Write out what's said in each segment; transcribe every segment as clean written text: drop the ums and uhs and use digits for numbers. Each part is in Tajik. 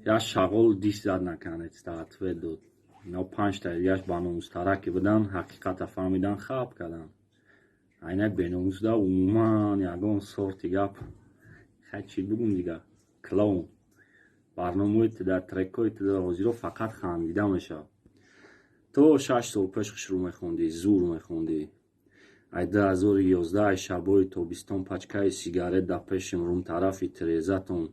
Як шағол диш зад, наконец-то ответ дод. Ино панҷта дигаш ба номустараке будан, ҳақиқата фаҳмидан, хаб карданд. Айнак беномусда умуман ягон сорти гап, хай, чӣ бугум дига, клоун. Барномаҳои туда, трекҳои туда ҳозиро фақат хандида мешавад. То 6 сол пеш хушрӯ мехондӣ, зур мехондӣ. Ай 2011, ай шабҳои тобистон, пачкаи сигарет дар пешим, рум тарафи тирезатон,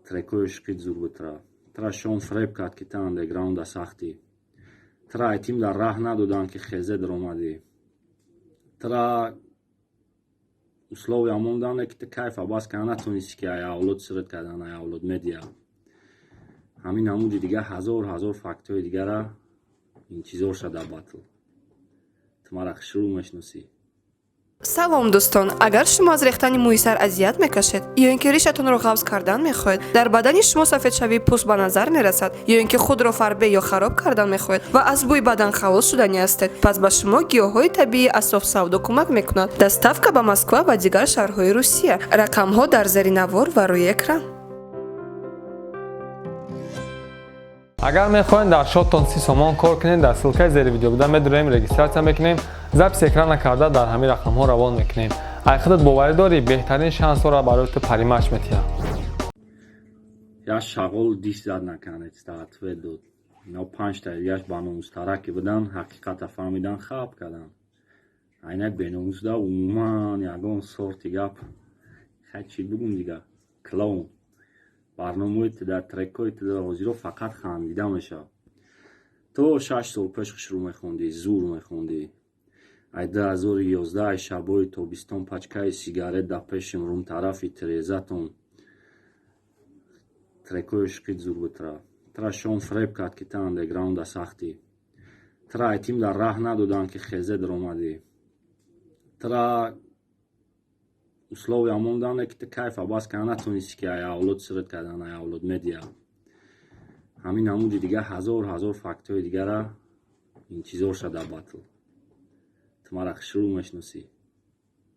трекҳои ишқит зур бутра. Тра шом фреб кард, ки та андеграунда сахтӣ. Тра айтим дар раҳ надоданд, ки хезе даромадӣ. Тра условия монданд, ки ту кайфа бас карда натонистӣ, ки ай авлод сират кардан, ай авлод медиа. Ҳамин намуди дига, ҳазор ҳазор фактҳои дигара интизор шуда батл. Ту мара хушрӯ мешиносӣ. Салом, дӯстон! Агар шумо аз рехтани мӯи сар азият мекашед ё ин ки ришатонро ғафз кардан мехоҳед, дар бадани шумо сафедшавии пӯст ба назар мерасад ё ин ки худро фарбе ё хароб кардан мехоҳед ва аз бӯи бадан халос шудани ҳастед, пас ба шумо гиёҳҳои табиии Асоф Савдо кӯмак мекунад. Доставка ба Москва ва дигар шаҳрҳои Русия. Рақамҳо дар зери навор ва рӯи экран. Агар мехоҳед дар шоттон 30 сомон кор кунед, дар ссылкаи зери видео буда медуроем, регистрация мекунем, запись экрана карда, дар ҳамин рақамҳо равон мекунем. Ай худат боварӣ дорӣ, беҳтарин шансҳоро барои ту Паримаш метиҳад. Як шағол диш зад, наконец-то ответ дод. Ино панҷта дигаш ба номустараке будан, ҳақиқата фаҳмидан, хаб карданд. Айнак беномусда умуман ягон сорти гап, хай, чӣ бугум дига, клоун. Барномаҳои туда, трекҳои туда ҳозиро фақат хандида мешавад. То 6 сол пеш хушрӯ мехондӣ, зур мехондӣ. Ай 2011, ай шабҳои тобистон, пачкаи сигарет дар пешим, рум тарафи тирезатон, трекҳои ишқит зур бутра. Тра шом фреб кард, ки та андеграунда сахтӣ. Тра айтим дар раҳ надоданд, ки хезе даромадӣ. Тра условия монданд, ки ту кайфа бас карда натонистӣ, ки ай авлод сират кардан, ай авлод медиа. Ҳамин намуди дига, ҳазор ҳазор фактҳои дигара интизор шуда батл. Ту мара хушрӯ мешиносӣ.